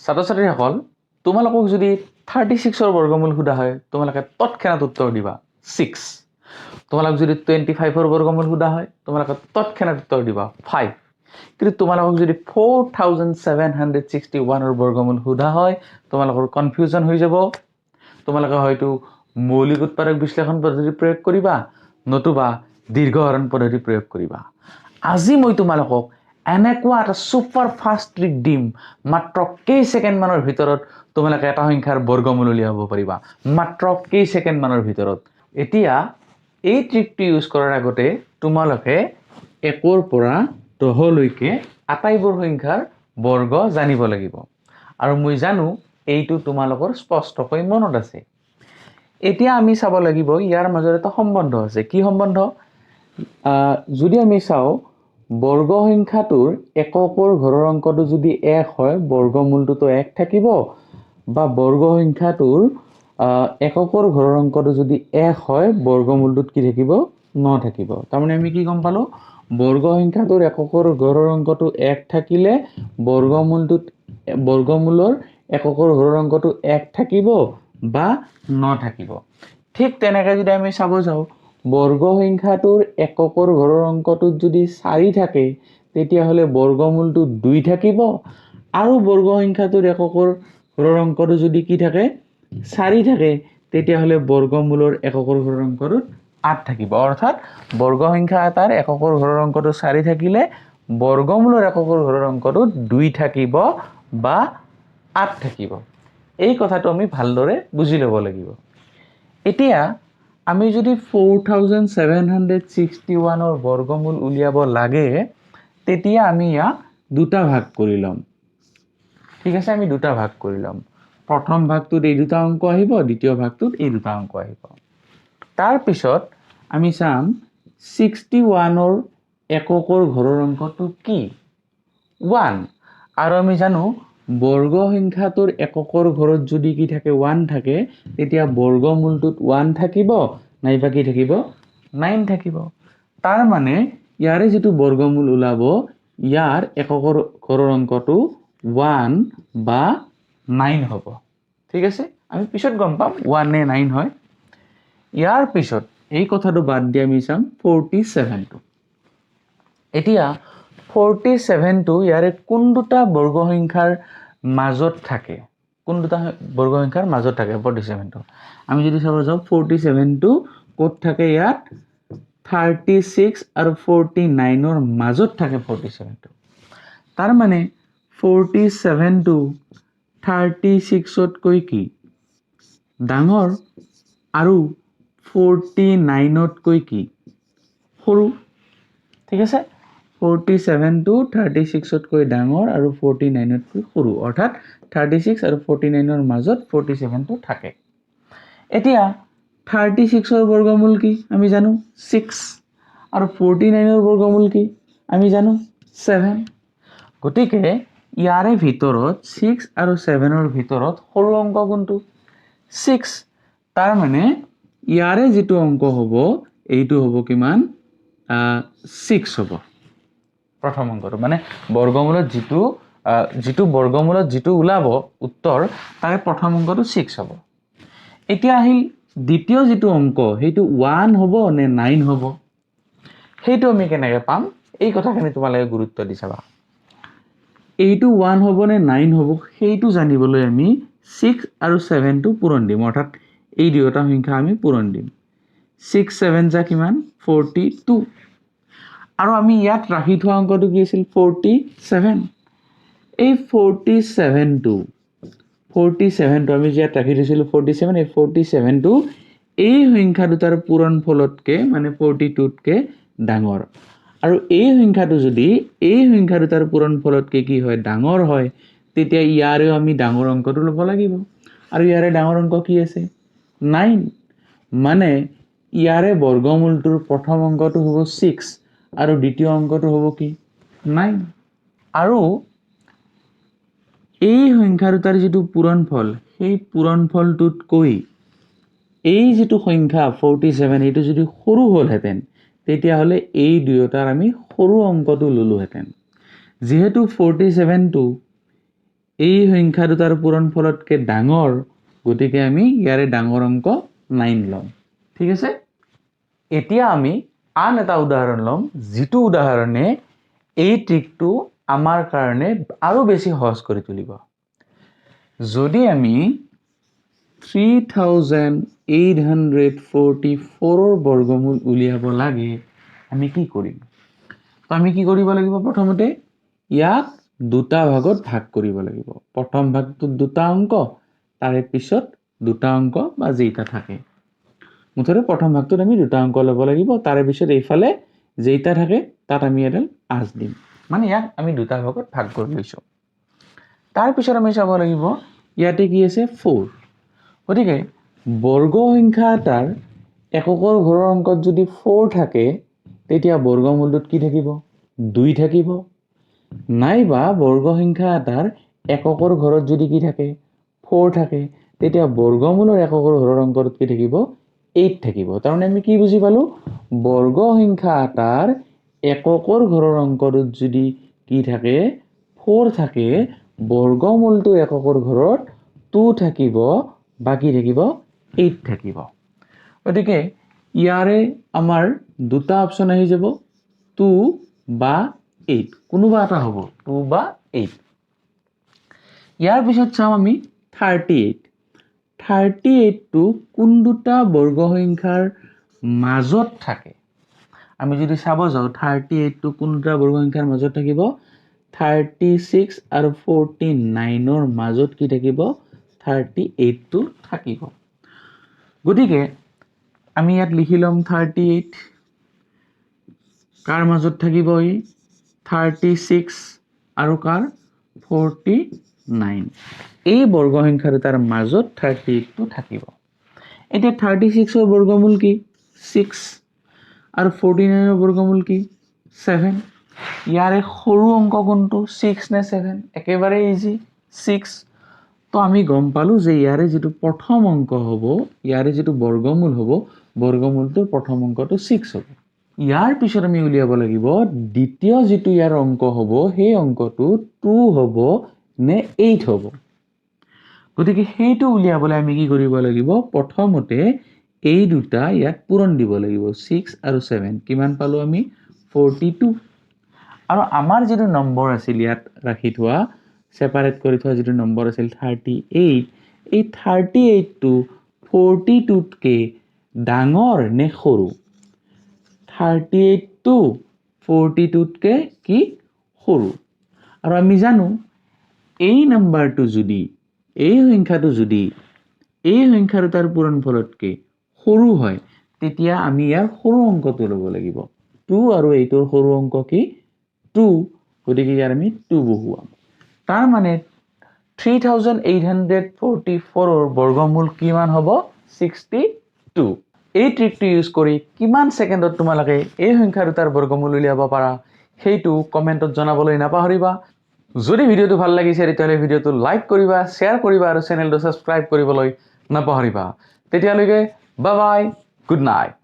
ছাত্ৰ ছাত্ৰীসকল, তোমালোকক যদি 36ৰ বৰ্গমূল সোধা হয়, তোমালোকে তৎক্ষণাত উত্তৰ দিবা 6। তোমালোক যদি 25ৰ বৰ্গমূল সোধা হয়, তোমালোকে তৎক্ষণাত উত্তৰ দিবা 5। কিন্তু তোমালোকক যদি 4761ৰ বৰ্গমূল সোধা হয়, তোমালোকৰ কনফিউজন হৈ যাব। তোমালোকে হয়তো মৌলিক উৎপাদক বিশ্লেষণ পদ্ধতি প্ৰয়োগ কৰিবা, নতুবা দীৰ্ঘহৰণ পদ্ধতি প্ৰয়োগ কৰিবা। আজি মই তোমালোকক এনেকুৱা এটা ছুপাৰ ফাষ্ট ট্ৰিক দিম, মাত্ৰ কেই ছেকেণ্ডমানৰ ভিতৰত তোমালোকে এটা সংখ্যাৰ বৰ্গমূল উলিয়াব পাৰিবা, মাত্ৰ কেই ছেকেণ্ডমানৰ ভিতৰত। এতিয়া এই ট্ৰিকটো ইউজ কৰাৰ আগতে তোমালোকে 1ৰ পৰা 10লৈকে আটাইবোৰ সংখ্যাৰ বৰ্গ জানিব লাগিব আৰু মই জানো এইটো তোমালোকৰ স্পষ্টকৈ মনত আছে। এতিয়া আমি চাব লাগিব, ইয়াৰ মাজত এটা সম্বন্ধ আছে। কি সম্বন্ধ? যদি আমি চাওঁ, বৰ্গ সংখ্যাটোৰ এককৰ ঘৰৰ অংকটো যদি 1 হয়, বৰ্গমূলটোতো 1 থাকিব, বা বৰ্গ সংখ্যাটোৰ এককৰ ঘৰৰ অংকটো যদি 1 হয়, বৰ্গমূলটোত কি থাকিব? ন থাকিব। তাৰমানে আমি কি গম পালোঁ? বৰ্গ সংখ্যাটোৰ এককৰ ঘৰৰ অংকটো 1 থাকিলে বৰ্গমূলটোত বৰ্গমূলৰ এককৰ ঘৰৰ অংকটো 1 থাকিব বা ন থাকিব। ঠিক তেনেকৈ যদি আমি চাব যাওঁ, বৰ্গ সংখ্যাটোৰ এককৰ ঘৰৰ অংকটোত যদি 4 থাকে, তেতিয়াহ'লে বৰ্গমূলটোত 2 থাকিব। আৰু বৰ্গ সংখ্যাটোৰ এককৰ ঘৰৰ অংকটো যদি কি থাকে, 4 থাকে, তেতিয়াহ'লে বৰ্গমূলৰ এককৰ ঘৰৰ অংকটোত 8 থাকিব। অৰ্থাৎ বৰ্গ সংখ্যা এটাৰ এককৰ ঘৰৰ অংকটো 4 থাকিলে বৰ্গমূলৰ এককৰ ঘৰৰ অংকটোত 2 থাকিব বা 8 থাকিব। এই কথাটো আমি ভালদৰে বুজি ল'ব লাগিব। এতিয়া আমি যদি 4761ৰ বৰ্গমূল উলিয়াব লাগে, তেতিয়া আমি ইয়াক দুটা ভাগ কৰি ল'ম। ঠিক আছে, আমি দুটা ভাগ কৰি ল'ম। প্ৰথম ভাগটোত এই দুটা অংক আহিব, দ্বিতীয় ভাগটোত এই দুটা অংক আহিব। তাৰপিছত আমি চাম 61ৰ এককৰ ঘৰৰ অংকটো কি? 1। আৰু আমি জানো, বৰ্গ সংখ্যাটোৰ এককৰ ঘৰত যদি কি থাকে, 1 থাকে, তেতিয়া বৰ্গমূলটোত 1 থাকিব নাইবা কি থাকিব? 9 থাকিব। তাৰ মানে ইয়াৰে যিটো বৰ্গমূল ওলাব, ইয়াৰ এককৰ ঘৰৰ অংকটো 1 বা 9 হ'ব। ঠিক আছে, আমি পিছত গম পাম 1 নে 9 হয়। ইয়াৰ পিছত এই কথাটো বাদ দি আমি চাম 47টো। এতিয়া 47টো ইয়াৰে কোন দুটা বৰ্গ সংখ্যাৰ মাজত থাকে? কোন দুটা বৰ্গ সংখ্যাৰ মাজত থাকে 47টো? আমি যদি চাব যাওঁ, 47টো ক'ত থাকে? ইয়াত 36 আৰু 49ৰ মাজত থাকে 47টো। তাৰ মানে 47টো 36তকৈ কি ডাঙৰ আৰু 49তকৈ কি সৰু? ঠিক আছে, 47টো 36তকৈ ডাঙৰ আৰু 49তকৈ সৰু, অৰ্থাৎ 36 আৰু 49ৰ মাজত 47টো থাকে। এতিয়া 36ৰ বৰ্গমূল কি? আমি জানো 6। আৰু 49ৰ বৰ্গমূল কি? আমি জানো 7। গতিকে ইয়াৰে ভিতৰত 6 আৰু 7ৰ ভিতৰত সৰু অংক কোনটো? 6। তাৰ মানে ইয়াৰে যিটো অংক হ'ব, এইটো হ'ব কিমান? 6 হ'ব প্ৰথম অংকটো। মানে বৰ্গমূলত যিটো বৰ্গমূলত যিটো ওলাব উত্তৰ, তাৰে প্ৰথম অংকটো 6 হ'ব। এতিয়া আহিল দ্বিতীয় যিটো অংক, সেইটো 1 হ'ব নে 9 হ'ব, সেইটো আমি কেনেকৈ পাম? এই কথাখিনি তোমালোকে গুৰুত্ব দি চাবা। এইটো 1 হ'ব নে 9 হ'ব, সেইটো জানিবলৈ আমি 6 আৰু 7টো পূৰণ দিম। অৰ্থাৎ এই দুয়োটা সংখ্যা আমি পূৰণ দিম। 6 7 যা কিমান? 42। আৰু আমি ইয়াত ৰাখি থোৱা অংকটো কি আছিল? 47। এই 47টো আমি যে ইয়াত ৰাখি থৈছিলোঁ 47, এই 47টো এই সংখ্যা দুটাৰ পূৰণ ফলতকৈ, মানে 42তকৈ ডাঙৰ। আৰু এই সংখ্যাটো যদি এই সংখ্যা দুটাৰ পূৰণ ফলতকৈ কি হয়, ডাঙৰ হয়, তেতিয়া ইয়াৰেও আমি ডাঙৰ অংকটো ল'ব লাগিব। আৰু ইয়াৰে ডাঙৰ অংক কি আছে? 9। মানে ইয়াৰে বৰ্গমূলটোৰ প্ৰথম অংকটো হ'ব 6 আৰু দ্বিতীয় অংকটো হ'ব কি? 9। আৰু এই সংখ্যা দুটাৰ যিটো পূৰণফল, সেই পূৰণফলটোতকৈ এই যিটো সংখ্যা 47, এইটো যদি সৰু হ'লহেঁতেন, তেতিয়াহ'লে এই দুয়োটাৰ আমি সৰু অংকটো ল'লোহেঁতেন। যিহেতু 47টো এই সংখ্যা দুটাৰ পূৰণফলতকৈ ডাঙৰ, গতিকে আমি ইয়াৰে ডাঙৰ অংক 9 ল'ম। ঠিক আছে। এতিয়া আমি আন এটা উদাহৰণ ল'ম, যিটো উদাহৰণে এই ট্ৰিকটো আমাৰ কাৰণে আৰু বেছি সহজ কৰি তুলিব। যদি আমি 3844ৰ বৰ্গমূল উলিয়াব লাগে, আমি কি কৰিম? তো আমি কি কৰিব লাগিব? প্ৰথমতে ইয়াক দুটা ভাগত ভাগ কৰিব লাগিব। প্ৰথম ভাগটোত দুটা অংক, তাৰে পিছত দুটা অংক বা যেইটা থাকে। মুঠতে প্ৰথম ভাগটোত আমি দুটা অংক ল'ব লাগিব, তাৰে পিছত এইফালে যেইটা থাকে তাত আমি এডাল আঁচ দিম। মানে ইয়াক আমি দুটা ভাগত ভাগ কৰি লৈছোঁ। তাৰপিছত আমি চাব লাগিব ইয়াতে কি আছে, 4। গতিকে বৰ্গ সংখ্যা এটাৰ এককৰ ঘৰৰ অংকত যদি 4 থাকে, তেতিয়া বৰ্গমূলটোত কি থাকিব? 2 থাকিব। নাইবা বৰ্গ সংখ্যা এটাৰ এককৰ ঘৰত যদি কি থাকে, 4 থাকে, তেতিয়া বৰ্গমূলৰ এককৰ ঘৰৰ অংকটোত কি থাকিব? 8 থাকিব। তাৰমানে আমি কি বুজি পালোঁ? বৰ্গ সংখ্যা এটাৰ এককৰ ঘৰৰ অংকটোত যদি কি থাকে, 4 থাকে, বৰ্গমূলটো এককৰ ঘৰত 2 থাকিব, বাকী থাকিব 8 থাকিব। গতিকে ইয়াৰে আমাৰ দুটা অপশ্যন আহি যাব, 2 বা 8, কোনোবা এটা হ'ব, 2 বা 8। ইয়াৰ পিছত চাম আমি 38। 38টো কোন দুটা বৰ্গ সংখ্যাৰ মাজত থাকে? আমি যদি চাব যাওঁ, 38টো কোন দুটা বৰ্গ সংখ্যাৰ মাজত থাকিব? 36 আৰু 49ৰ মাজত কি থাকিব? 38টো থাকিব। গতিকে আমি ইয়াত লিখি ল'ম, 38 কাৰ মাজত থাকিব? ই 36 আৰু কাৰ? 49। এই বৰ্গ সংখ্যা দুটাৰ মাজত 38টো থাকিব। এতিয়া 36ৰ বৰ্গমূল কি? 6। আৰু 49ৰ বৰ্গমূল কি? 7। ইয়াৰে সৰু অংক কোনটো, 6 নে 7? একেবাৰে ইজি, 6। তো আমি গম পালোঁ যে ইয়াৰে যিটো প্ৰথম অংক হ'ব, ইয়াৰে যিটো বৰ্গমূল হ'ব, বৰ্গমূলটোৰ প্ৰথম অংকটো 6 হ'ব। ইয়াৰ পিছত আমি উলিয়াব লাগিব দ্বিতীয় যিটো ইয়াৰ অংক হ'ব, সেই অংকটো 2 হ'ব নে 8 হ'ব। গতিকে সেইটো উলিয়াবলৈ আমি কি কৰিব লাগিব? প্ৰথমতে এই দুটা ইয়াত পূৰণ দিব লাগিব, 6 আৰু 7। কিমান পালোঁ আমি? 42। আৰু আমাৰ যিটো নম্বৰ আছিল, ইয়াত ৰাখি থোৱা, ছেপাৰেট কৰি থোৱা যিটো নম্বৰ আছিল 38, এই 38টো 42তকৈ ডাঙৰ নে সৰু? 38টো 42তকৈ কি সৰু? আৰু আমি জানো, এই নাম্বাৰটো যদি, এই সংখ্যাটো যদি এই সংখ্যা দুটাৰ পূৰণফলতকৈ সৰু হয়, তেতিয়া আমি ইয়াৰ সৰু অংকটো ল'ব লাগিব। 2 আৰু 8ৰ সৰু অংক কি? 2। গতিকে ইয়াৰ আমি 2 বহুৱাম। তাৰ মানে 3844ৰ বৰ্গমূল কিমান হ'ব? 62। এই ট্ৰিকটো ইউজ কৰি কিমান ছেকেণ্ডত তোমালোকে এই সংখ্যা দুটাৰ বৰ্গমূল উলিয়াব পাৰা, সেইটো কমেণ্টত জনাবলৈ নাপাহৰিবা। যদি ভিডিঅ'টো ভাল লাগিছে, তেতিয়াহ'লে ভিডিঅ'টো লাইক কৰিবা, শ্বেয়াৰ কৰিবা আৰু চেনেলটো ছাবস্ক্ৰাইব কৰিবলৈ নাপাহৰিবা। তেতিয়ালৈকে বাই বাই, গুড নাইট।